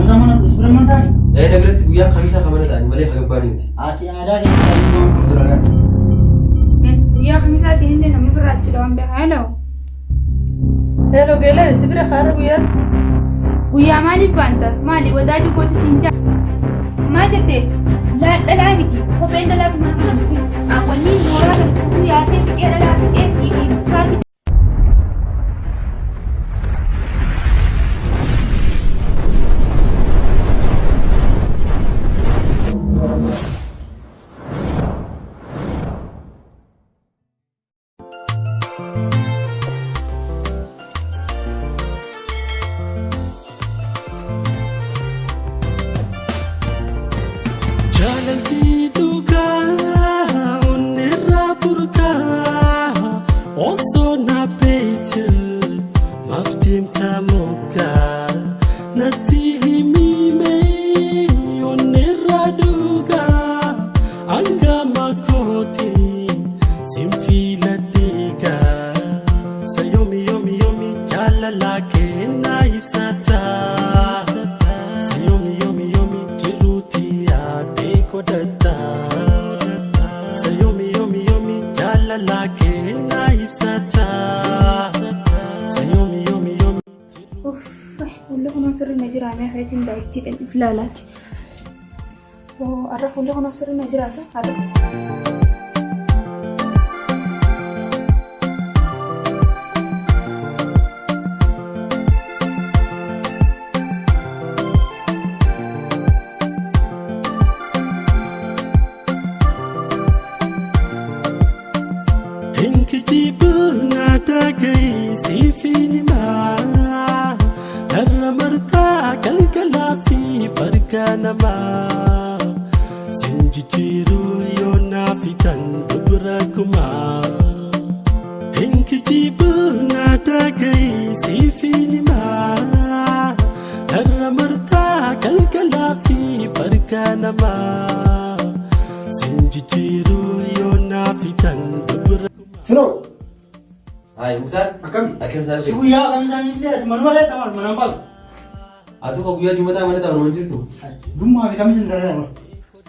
Kamisa mana si bira mana taa'ani? Ee na biratti guyyaan kamisaa kan mana ta'ani malee kan gabbaanii miti. Ati aadaa keenya waan dalagaa. Guyyaa kamisaatiin illee namni birraa achi dhawaan beekaa. Hello. Hello Geela, si bira kaarra guyyaan. Guyyaa maaliif baanta? Maali wadaaju kooti siin jaa? Maal jette? Laa dhalaa miti. Kopheen dhalaatu mana kana dhufin. Wanni mooraa kana guutuu yaasee fixee dhalaa fixee sii fi muktaar Jaalalti dhugaa onnirraa burqaa osoo na beekte maaf deemta moggaa natti himime onnirraa dhugaa hangama kootiin sin filadheegaa sa yoomi yoomi yoomi jaalala kennaa ibsataa. Sa yoomi yoomi yoomi jiruuti yaadee godhata. Sa yoomi yoomi yoomi jaalala kennaa ibsata. Sa yoomi yoomi yoomi. Uff, fuulli kunoo sirri na jiraa mee feetiin daa'ittiidhaan if laalaati. Har'a fuulli kunoo sirri na jiraasa har'a. Hinkijibu na dhaga'i siifin himaa. Narra martaa galgalaa fi barga namaa. Sin jijjiiruu yoo naaf hitan dubra gumaa. Hinkijibu na dhaga'i siifin himaa. Narra martaa galgalaa fi barga namaa. Sin jijjiiruu yoo naaf hitan dubra Firoo Hayi Muktaar. akkami? Akkam isaa Si dhufe? guyyaa kamisaan illee ati manuma ta'e tamas manaan baatu. Atu ka guyyaa jumataa mana ta'an waan jirtu. Jummaa fi kamisan gargar bara.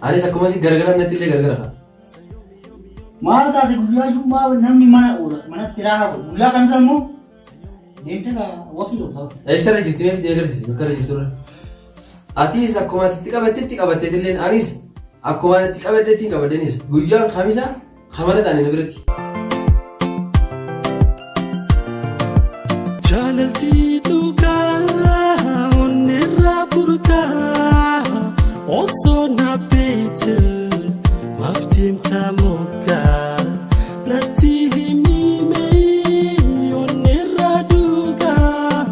Anis akkuma si garagaraa natti illee gargara. Maal taate guyyaa jummaa namni mana oola manatti raaha godhu. Guyyaa kamisa immoo deemtee ka wakii dhufta. Eessarra jirti mee fidee agarsiisi bakka irra jirturra. Atis akkuma ati itti qabattetti qabatteetilleen anis akkuma ani itti qabadhetti hin qabadhenis guyyaan kamisa kamana ta'an na biratti. Jaalalti dhugaa onnirraa burqaa osoo na beekte maaf deemta moggaa natti himime onnirraa dhugaa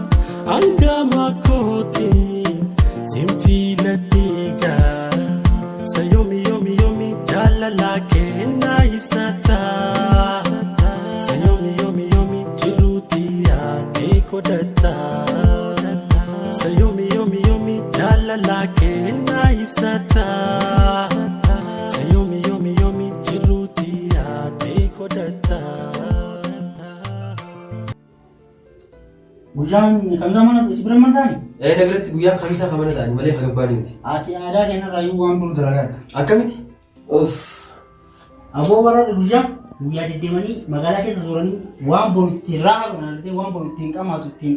hangama kootiin sin filadheegaa sa yoomi yoomi yoomi jaalala kennaa ibsataa. Sa yoomi yoomi yoomi jiruuti yaadee godhata. Sa yoomi yoomi yoomi jaalala kennaa ibsata. Sa yoomi yoomi yoomi jiruuti yaadee godhata. Guyyaan kamisaa mana si bira mana taa'ani? Ee na biratti guyyaan kamisaa kan mana ta'ani malee kan gabbaanii miti. Ati aadaa keenyarraa iyyuu waan biroo dalagaa jirta. Akkamitti? Uff. Aboo warra guyyaa guyyaa deddeemanii magaalaa keessa zooranii waan boru ittiin raaha godhan argitee waan boru ittiin qamaatu ittiin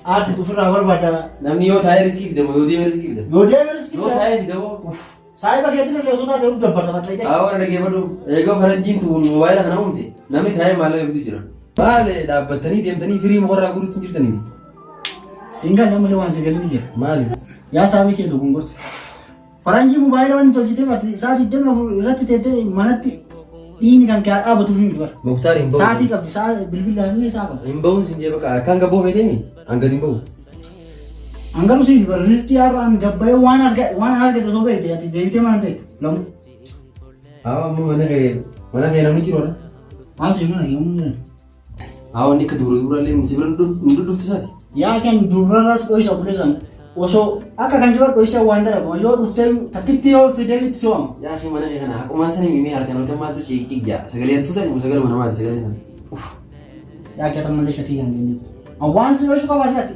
aarsitu ofirraa barbaada. Namni yoo taa'ee riskii fidamo yoo deeme riskii fidama. Yoo deeme riskii Yoo taa'ee fidamoo. Saayiba keetiin illee osoo taate of dabbarta barta. Haa warra dhaggeeffadhu. Eegoo faranjiin tuun moobaayila kana uumte namni taa'ee maallaqa fidu jira. Maal dhaabbattanii deemtanii firii mukarraa guuruutti hin jirtaniiti. Siingaa namni waan si galii jira. Maali? Yaa saabii kee tokkoon gorte. Faranjii mobaayila waan tolchiteef ati sa'a 24 irratti teettee manatti dhiigni kan kee haa dhaabatuuf hin bara. Muktaar hin bahu. Sa'aatii qabdi sa'a bilbilaan illee sa'a qabdi. Hin bahuun sin jee bakka akkaan gabboo feeteemi an gadi hin bahu. An garuu siif bara riskii har'a an gabbayee waan arga waan argate osoo beekte ati deebitee mana ta'e lamu. Haa amma mana kee namni jiru dha. Maaltu jiru mana yommuu jiran. Haa wanni akka dubra dubra illee si bira hin dhudhuftu isaati. Yaa kan durarras dhoysa obboleessan osoo akka kan jiran dhoysa waan dalagu yoo dhuftee takkitti yoo fidee itti si waama. Yaa akhi mana kee kana haqumaan sanii mimii halkan halkan maaltu ciig jaa sagaleen tuuta ni sagalee mana maali sagaleen sana. Yaa kee malee shakkii kan kennitu. Waan si dhoysu qabaa si'ati.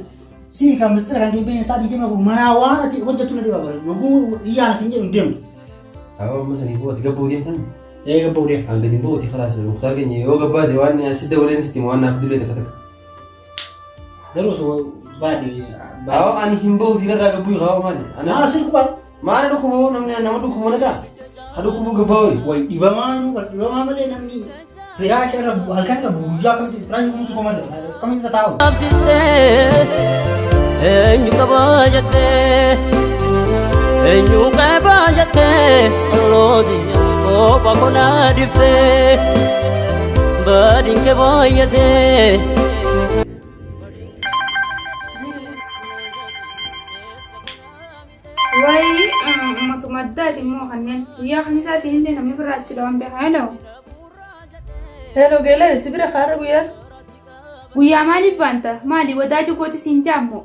Si kan mistira kan keenya isaa 24 manaa waan ati hojjetu na dhiba bara. Yogguu iyyaan siin jedhu hin deemu. Aboo amma sanii boo ati gabboo deemtan. Ee gabboo deema. An gadi bo'uti khalaas Muktaar keenya yoo gabbaate waan si dabaleen sitti waan naaf dulee takka takka. Garuu osoo baate. Awwa ani hin ba'uti narraa gabbuu haa maali? Ana Maal si dhukkuba? maal dhukkubu namni nama dhukkubu na ta'a. Ha dhukkubu gabbaa wayi. Way dhibamaa nu dhibamaa malee namni firaasha irra halkan irra guyyaa akkamitti firaasha kunuunsu komata akkamitti taa'u. Qabsiistee eenyu qabaa jettee eenyu qabaa jettee ollooti kopha konaa dhiftee badiin kee baay'atee. Wayi uummatuma addaati immoo kanneen guyyaa kamisaatiin illee namni birraa achi dhawaan beekaa hello. Hello Geelaa si bira kaarra guyyaan. Guyyaa maaliif baanta? Maali wadaaja kooti siin jaammoo?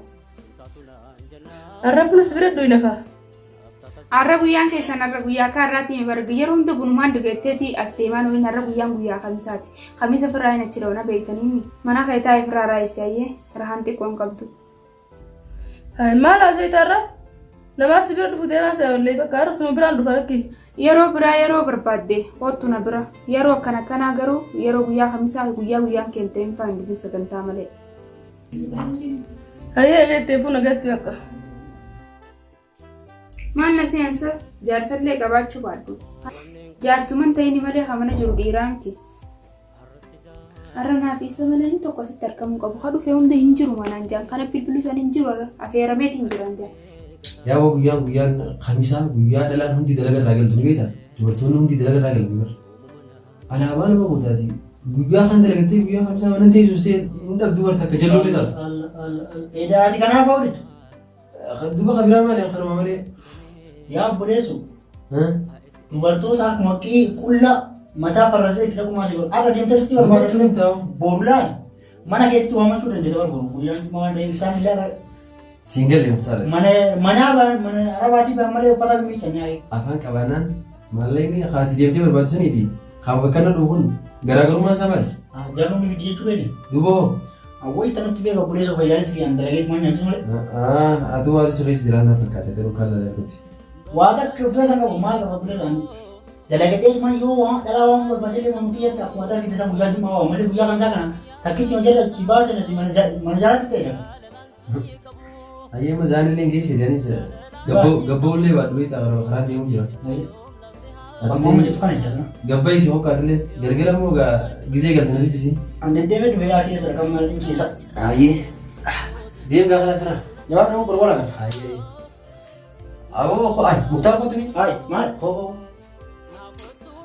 Arra buna si bira dhuyna faa. Har'a guyyaan keessan har'a guyyaa akka har'aati mi barga yeroo hunda bunumaan dhugetteeti as deemaan waliin har'a guyyaan guyyaa kamisaati. Kamisa firraa hin achi dhawna beektanii mana kee taa'ee firraa raayisi ayyee rahaan xiqqoon qabdu. Hai maal haasofta har'a? Namaa si bira dhufu deemaa si wallee bakka har'a suma biraan dhufa rakki. Yeroo biraa yeroo barbaadde kottu na bira yeroo akkana akkanaa garuu yeroo guyyaa kamisaa guyyaa guyyaan keente hin faan dhufin sagantaa malee. Hayyee jettee fuuna gatti bakka. Maal na seensa jaarsallee qabaachuu baadhu. Jaarsuman ta'ini malee hamana jiru dhiiraa miti. Har'a naaf isa malee inni tokko asitti argamuu qabu. Ka dhufe hunda hin jiru manaan jaan. Kana bilbilu isaan hin jiru har'a. Afeerameet hin jiran jaan. Yaa boo guyyaan guyyaan kamisaa guyyaa dhalaan hundi dalaga irraa galtu ni beektaa? Dubartoonni hundi dalaga irraa galtu bara. Alaabaa nama gootaati. Guyyaa kan dalagattee guyyaa kamisaa mana teessus ta'e hin dhabdu barta akka jalloollee taatu. Edaa ati kanaaf hawwite. Duba kan biraa maali kanuma malee. Yaa obboleessu dubartoota akkuma qullaa mataa farrasee itti dhaqumaa si godhu. Har'a deemtee sitti barbaadu. Boru laal mana keetti waamachuu dandeessa barbaadu. Guyyaan dhuma waan ta'eef isaan illee har'a Siin galle muktaara. mana manaa ba'an mana arabaatii ba'an malee uffata miiccan yaa'e. Afaan qabaannaan mallaqni haati deemtee barbaadu sanii fi kan bakka na dhufu kun garaagarummaa isaa maali? Jarri hundi fiddi jechuu beekni. Duuba hoo? Awwai tanatti beeka obboleessa fayyaanis kiyyaan dalageet maan nyaachisu malee. Atuu waati sirreessi jiraan na fakkaata garuu kan lalaakutti. Waa takka obboleessa qabu maal qaba obboleessa dalagadhee maan yoo waan dhalaa waan barbaadee mana kiyyatti akkuma argite san guyyaa jummaa waa malee guyyaa kamsaa kana takkitti hojii achi baate nati mana jaalaatti ta'e. Ayyee mazaanillee geesse anis gabboollee baadhu beektaa karaa deemu jira. Akkuma jettu kana jechuudha. Gabba itti hokkaatillee galgala immoo gizee galte na dubbisi. An deddeebi'ee dhufe yaa keessa kan maal ciisa. Ayyee. Deem gaafa laasira. Jabaa nama qorqola kana. Ayyee. Awoo ko ay Muktaar kootu mi? Ay maal Koo koo.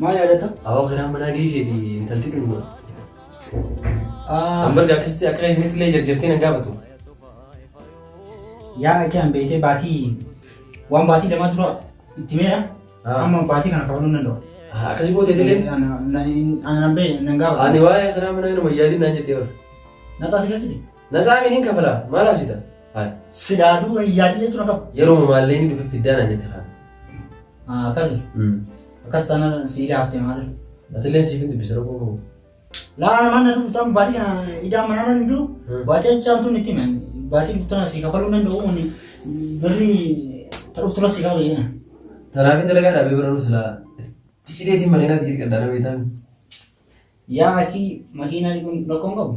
maal yaadata? Awoo kiraan manaa geesseeti intalti tun. Hamburga akkasitti akka isinitti illee jarjartee nan gaafatu. Yaa akkaan beektee baatii waan baatii lamaa dura itti meera. Amma baatii kana kabaluu hin danda'u. Akkasi gootee illee. Ana nan bee nan gaafatu. Ani waa'ee karaa manaa inuma yaadin naan jettee bara. Naxaa si galchite? Nasaa miniin kafala maal hojjeta? Sidaaduu yaadin jechuun akka. Yeroo maallee ni dhufe fiddaa naan jette kaan. Akkasi. Akkas taanaan si ilaaftee maal? Atillee siif hin dubbisa rakkoo qabu. Laa namaan na dhuftan baatii kana idaan manaa nan jiru baatii achaan tun itti himan baatii dhuftana si kafaluu nan danda'u kun birri ta dhuftura si kafalu jenna. Tanaafin dalagaa dhaabee bira nu silaa ticideetiin makiinaa tigirii qaddaana beektaa. Yaa akii makiinaa dhiquun rakkoon qabu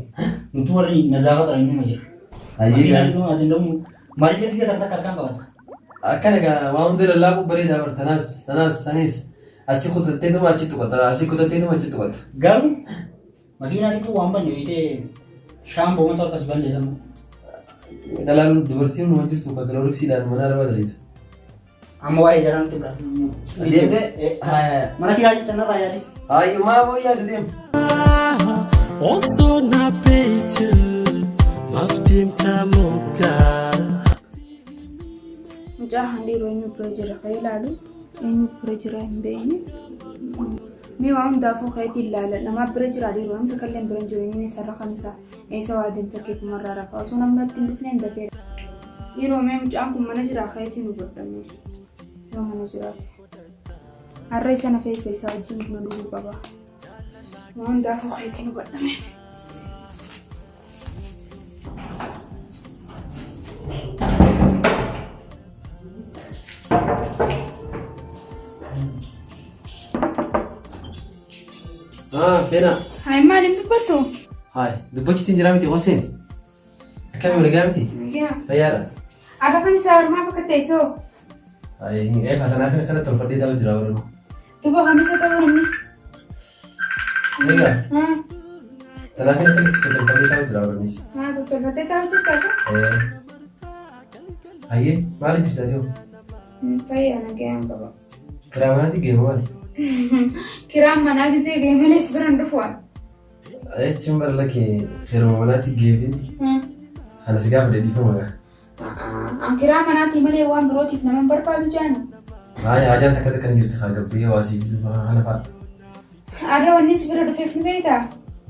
nuti warri nazaafaa xara inni jira. Makiinaa dhiquun ati ndamu maal jedhu takka takka harkaan qabata. Akkana gaa waa hunda lallaaquu bareedaa bar tanaas tanaas sanis asii kutatteetuma achi tuqatta asii kutatteetuma achi tuqatta. Garuu makiinaa dhiquu waan banne beektee shaamboo mata akkas banne sana. Dhalaan dubartiin numa jirtu ka kilooriksiidhaan mana araba daleetu. Amma waa'ee jaraa nutti ga'a. Deemtee? Mana kiraa jecha narraa yaade. Hayyuu maa boo yaadu deem. Osoo na beekte maaf deemta moggaa. Mucaa handhiiroo eenyu bira jira kan ilaalu eenyu bira jira hin beekne. Mee waa hundaafuu keetii ilaala namaa bira jira dhiiroo namni takka illee bira hin jiru inni sarara kamisaa eessa waa deemta keefumarraa rafa osoo namni natti hin dhufne hin dafee. Dhiiroo mee mucaan kun mana jira keetii nu godhame yoo mana jiraate. Har'a isa na feessa isaa wajjin buna dhuguu qaba. Waa hundaafuu keetii nu godhame. Ah, seenaa. Hayi maal hin dubbattu? Hayi, dubbachuutti hin jiraa miti hoseen. Akkami nagaa miti? Nagaa. Fayyaadha. Arra kamisaa maal bakka teessoo? Hayi, eegaa kanaaf kana tolfadhee taa'u jira warra. Duba kamisa ta'uu namni. Egaa tanaaf kana tolfadhee taa'u jira warra. Haa tottolfattee taa'u jirta sun? Hayyee, maal hojjetaa jiru? Fayyaa nagaan qaba. Kiraa manaatti geema maali? Kiraan manaa gisee geemanis biran dhufu. Jechuun bara lakkee hirma manaatti geebin kana si gaafa dhiifama gaa. An kiraa manaatii malee waan birootiif nama hin barbaadu jaani. Haaya hajaan takka takka ni jirti haa gabbee waasii fiduu fa'aa kana fa'a. Arra wanni si bira dhufeef ni beektaa?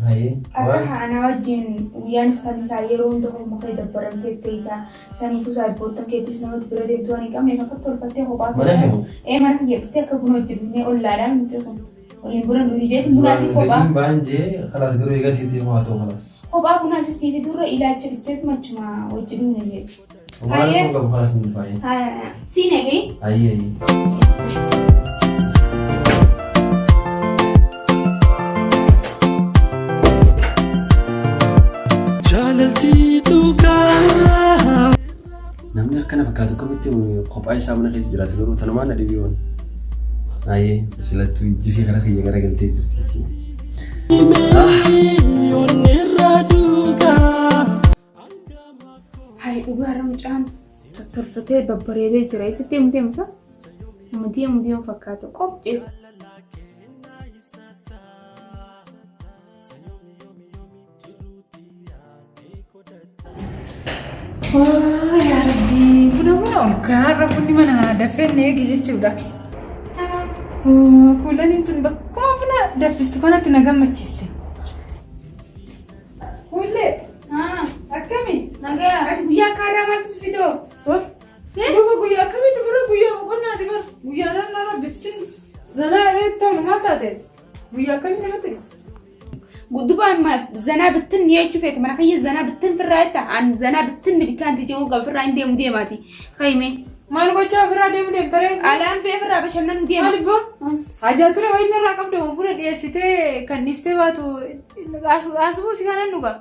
Hayyee Akka waan haanaa wajjin guyyaanis kan isaa yeroo hunda horma kee dabbaramtee teessaa saniifuu saayibboottan keetis namatti bira deemtu waan hin qabneef akka tolfattee kophaa mana himu. Ee mana kiyya dhuftee akka buna hojjennee ollaadhaan nuti kun waliin buna nuyi jeetiin bunaa si kophaa Gatiin ba'an jee khalaas garuu eegaa sitti haa ta'u khalaas. kophaa bunaa si siif durra ilaacha dhufteetuma achuma wajji dhumne jee. Waan Hayyee. kun qabu khalaas ni faayee. Haa siin eegee. Hayyee hayyee. Jaalaltii dhugaa. Namni akkana fakkaatu akkamitti kophaa isaa mana keessa jiraata garuu tanumaan na dhibee waan. Hayyee silattuu ijjisii karaa kiyya garagaltee jirtiiti. Onnirraa dhugaa. Hayi dhugaarra mucaan tottolfatee babbareedee jira. Eessatti deemu deemsa? Nama deemu deemu fakkaata. Qophii. Yaa Rabbi, buna buna ol gaarra bunni mana daffeen eegi jechuudha. Kuulaniin tun bakkuma buna daffistu kanatti na gammachiiste. Kuullee, akkami? Nagaa. Ati guyyaa akka har'aa maaltu si fidoo? Duuba guyyaa akkamii dubara guyyaa boqonnaati bara. Guyyaa naannoo rabbittiin zanaa iree ta'u maal taate? Guyyaa akkamii namatti dhufu? Guddubaan ma zanaa bittin jechuu feete mana kiyya zanaa bittin firraa jetta an zanaa bittin bikkaan tijee qaba firraa hin deemu deemaati. Kaymee. Maal gochaa ofirraa deemu deemtaree? Alaan bee firraa bashannanu deema. Maal ibboo? Hajaa ture wayii narraa qabda buna dhiyeessitee kan dhiistee baatu asubuu si kanan dhuga.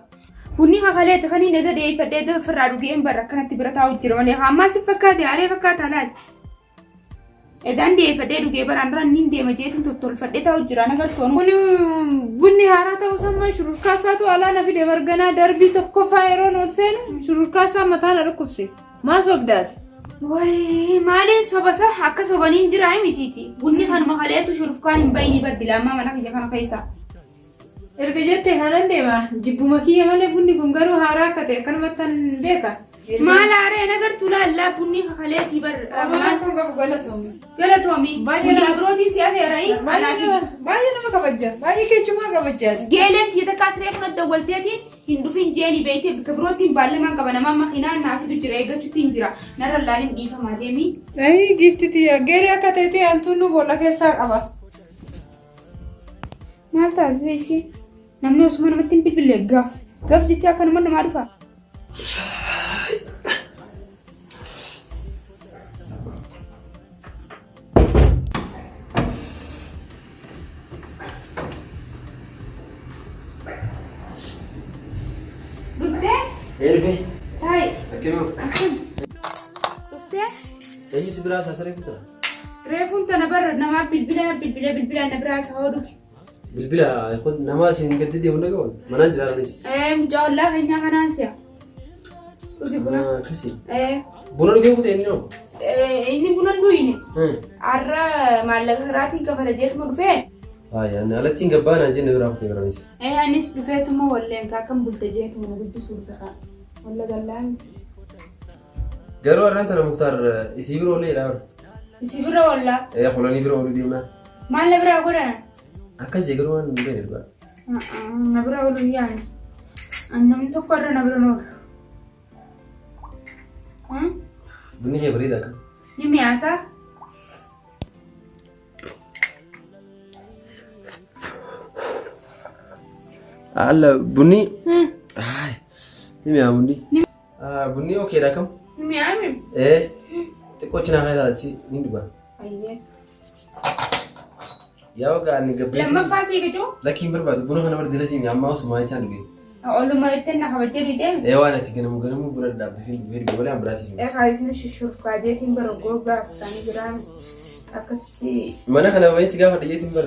Bunni kakaleeti kan inni edda dhiyeeffadhee edda firraa dhugeen barra akkanatti bira taa'u jira malee ammaa si fakkaate aaree fakkaata laal. Edaan dhiyeeffadhee dhugee baraan dura inni deema jeetiin tottolfadhee taa'u jira nagartoon. Kun bunni haaraa ta'uu sammaa shururkaa isaatu alaa na fide marganaa darbii tokkoffaa yeroon ol seenu shururkaa isaa mataa na dhukkubse. Maa sobdaati? Wayii maaliin sobasa akka sobaniin jiraa mitiiti. Bunni kanuma kaleetu shurufkaan hin bayni baddi laammaa mana kiyya kana keessa. Erga jettee kanan deema jibbuma kiyya malee bunni kun garuu haaraa akka ta'e akkanumattan beeka. Maal haaree nagartuu laallaa bunni kaleetii bar. Maal kun qabu galatoomi. Galatoomi. Baay'ee Guyyaa birootiin si afeerayi. Baay'ee nama kabaja. Baay'ee keechumaa kabajaati. Geeleen tiyya takka asiree kun adda walteetiin hin dhufin jeeni beeytee bakka birootiin baallamaan qaba namaa makiinaa naa fidu jira eeggachuutti hin jira. Narra laaliin dhiifamaa deemi. Ayi giifti tiyya geelee akka ta'e antuun nu boolla keessaa qaba. Maal taasise ishee? Namni osuma namatti hin bilbille gaaf. Gaaf jecha akkanuma namaa dhufa. Dhuftee? Ee dhufee. Taa'i. Akkamiin? Akkam? Dhuftee? Eenyu si biraa saasaree fuuta? Reefuun tana barra namaa bilbila bilbila bilbila na biraa isa hodhu. Bilbila kun nama isin gadi deemu dhaga'uun manaan jira anis. Ee mucaa ollaa keenyaa kanaan si'a. Dhugi buna. Akkasii. Ee Buna dhugee kute inni hoo? inni buna hin dhuyne. Har'a maallaqa kiraatiin kafala jeetuma dhufee. Haaya ani alatti hin gabbaa naan jenne biraa kute biranis. Ee anis dhufeetuma walleen kaa kan bulte jeetuma na dubbisuu dhufe kaa. Walla gallaan. Garuu har'aan tana Muktaar isii bira oolee dha. Isii bira oollaa. Ee kulanii bira ooluu deemnaa. Maal na biraa godhana? Akkas jee garuu waan hin beekne dhugaa. Na bira ooluu hin yaadne. Namni tokko irra na bira oolu. Bunni kee bareeda akkam. Ni mi'aasaa? Alla bunni. Ni mi'aa bunni. Bunni okeedha akkam. Ni mi'aami? Ee. Xiqqoo cinaa kana ilaalachi ni dhuga. Ayyee. Yaa wagaa ani gabbeetii. Lammaffaa sii gajoo? Lakkii hin barbaadu buna kana bar dilasii mi ammaa osuma jechaan dhuge. Oluma ittiin na kabajjee bitee mi? Ee waan ati ganamu ganamu buna dhaabde fi dhugee dhuge malee an biraatiif miti. Egaa isin shushurkaa jeetiin bara gogaa as taanii jiraame. Akkasitti Mana kana waa'ee si gaafa dhiyyeetiin bar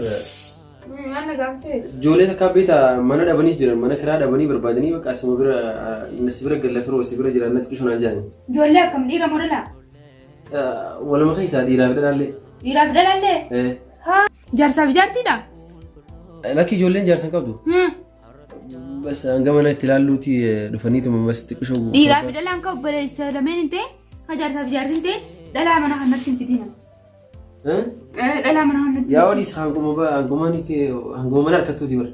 maal na gaafachuu beektu? ijoollee takkaa beektaa mana dhabanii jiran mana kiraa dhabanii barbaadanii bakka asuma bira si bira galla firoo si bira jiran natti qishu naan jedhani. Ijoollee akkam dhiira moo dhalaa? Waluma keessaa dhiiraa fi dhalaallee. Dhiiraa fi dhalaallee? Ee. Haa jaarsaa fi jaartiidha? Lakki ijoolleen jaarsa hin qabdu. Bas hanga mana itti ilaalluuti dhufaniituma bas xiqqishoo. Dhiiraa fi dhalaan kan obboleessa lameen hin ta'in kan jaarsaa fi jaartiin ta'in dhalaa mana kanatti hin fidina. Dhalaa mana kanatti. Yaa waliis hanguma hanguma mana harkattuuti bara.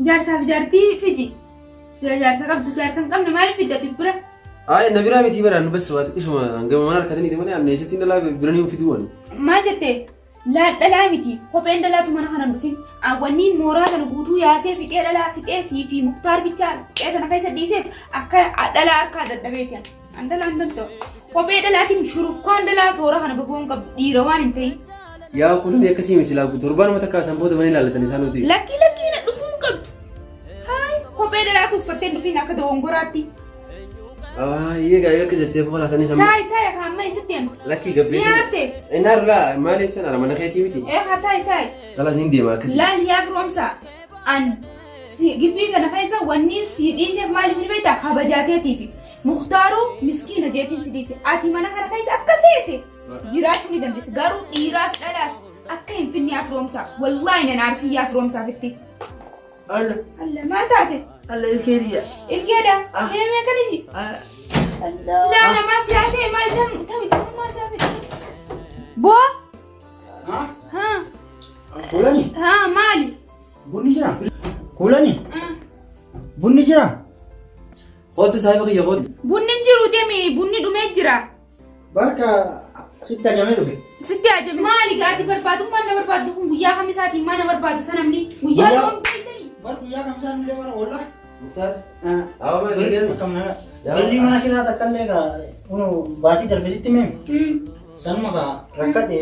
Jaarsaa fi jaartii fidi. Jaarsa qabdu jaarsa hin qabne maaliif fidda ati bira? Ayi na biraa miti bara nu bas waa xiqqishuma hangama mana harkataniiti malee anna eessatti dhalaa bira ni fiduu ani. Maal jettee? Laa dhalaa miti kopheen dhalaatu mana kana hin dhufin. Wanniin mooraa kana guutuu yaasee fixee dhalaa fixee sii fi muktaar bichaa fixee kana keessa dhiiseef akka dhalaa harkaa dadhabeeti. An dhalaa hin danda'u. Kophee dhalaatiin shurufkaan dhalaa toora kana baboo hin qabdu dhiira waan hin ta'in. Yaa kun akkasii miti silaa torbaanuma takka san booda mana ilaallatan isaan nuti. Lakkii lakkii na dhufuu hin qabdu. Haay kophee dhalaatu uffattee hin dhufin akka dogongoraatti. Ayyee gaa akka jettee koolaa sanii samma. Taayi taayi akka amma eessatti deemta? Lakkii gabbee. Ni aarte. Inni arlaa maal jechuun ara mana keetii miti. Ee haa taayi taayi. Kalaas ni deema akkasii. Laal yaa firoomsa an si gibbii kana keessa wanni si dhiiseef maaliif ni beektaa kabajaateetiifi muktaaruu miskiina jeetiin si dhiise ati mana kana keessa akka feete jiraachuu ni dandeessa garuu dhiiraas dhalaas akka hin finne yaa firoomsa wallaahi nan aarsii yaa firoomsaafitti. Alla. Alla maal taate? Alla ilkee tiyya. Ilkeedha. Mee mee kan isi? Laa namaa siyaasee maal tam tami tamummaa siyaasee. Boo. Haa? Haa. Kuulani? Haa maali? Bunni jira? Kuulani? Bunni jira? Kootu saahiba kiyya kootu. Bunni hin jiru deemi bunni dhumee jira. Barka sitti ajamee dhufe. Sitti ajame. Maali gaati barbaadummaan na barbaaddu kun guyyaa kamisaatiin maa na barbaadda sanamni guyyaa Guyyaa- dhuma beektanii. Bar guyyaa kamisaa nullee bara oolla. Muktaar. Awa maal jedhani? Akkam nagaa. Birrii mana kiraa takka illee gaa unu baatii darbe sitti meemi. Sanuma gaa rakkadhe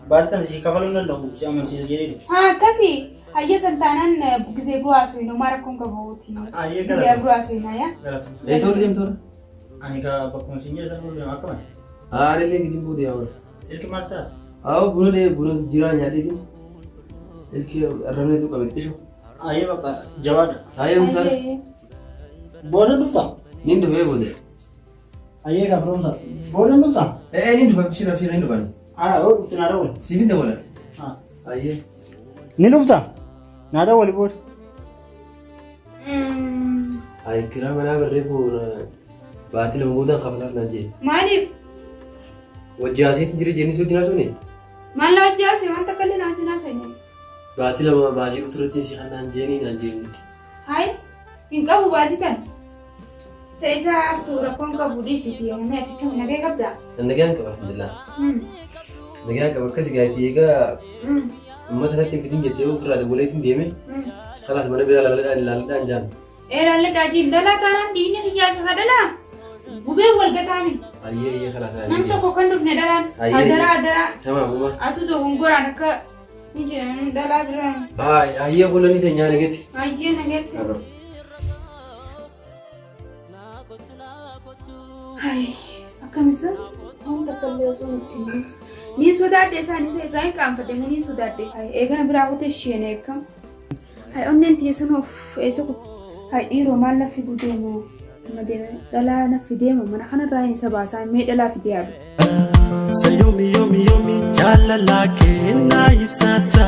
baatii tana sii kafaluu hin danda'u si amansiisa jedhee dhufe. Haa akkasi hayya san taanaan gisee biroo haasofnu maa rakkoon qabuuti. Ayyee Gisee galata. biroo haasofna yaa. Galata. Eessa ol deemtu hora? Ani kaa bakkuma siin jedhe sana ol deema akkuma. Aanillee gitiin booda yaa hora. Ilki maal taata? Awa buna dhee buna jiraa nyaadheetiin. Ilki arrabneetu qabe xiqqisho. Ayyee bakka jabaadha. Ayyee Muktaar. Booda dhufta? Niin dhufee booda. Ayyee kaa firoomsa. Booda dhufta? Ee niin dhufa bishira bishira niin dhufani. Haa yoo dhufte naa dawwali. Siifin dawwala. Haa. Ayyee. Ni dhufta? Naa dawwali booda. Ayi kiraa manaa barreefuu baatii lama boodaan kafalaaf naan jee. Maaliif? Wajji haaseetiin jira jeenis wajjin haasofne. Maal na wajji haasee waan takka illee na wajjin haasofne. Baatii lama baatii dhuftu si kan naan jeenii naan jeenii. Hayi hin qabu baatii tan. Ta'e isaa haftuu rakkoon qabu dhiisiti namni ati kam nagee qabdaa? Nagaan qaba alhamdulillah. Nagaan qaba akkasi gaayiti egaa uummata natti hin fidin jettee ofirraa dawwaleetiin deeme. Kalaas mana biraa laaladhaan laaladhaan jaan. Ee laalladhaa jiin dhalaa taanaan dhiigni kiyyaa fi hadhalaa gubeen wal gataami. Ayyee ayyee kalaas. Nam tokko kan dhufne dhalaan Ayyee. hadaraa hadaraa Tamaam uma. atu dogongoraan akka ni jedhan dhalaa biraan. Ayyee fuulanii teenyaa nageetti. Ayyee nageetti. Ay, akkamisa waan takka illee osoo nutti hin buusu. Niin sodaadhe isaan isa irraa hin qaanfadhe moo niin sodaadhe. Ay, eegana biraa kutee isheen eeggam. Ay, onneen tiyya sun of eessa kutte. Ay, dhiiroo maal na fiduu deemu? Nama deeme dhalaa na fideema mana kanarraa hin isa baasaa mee dhalaa fidee yaadu. Sa yomi yomi yomi jaalala kennaa ibsata.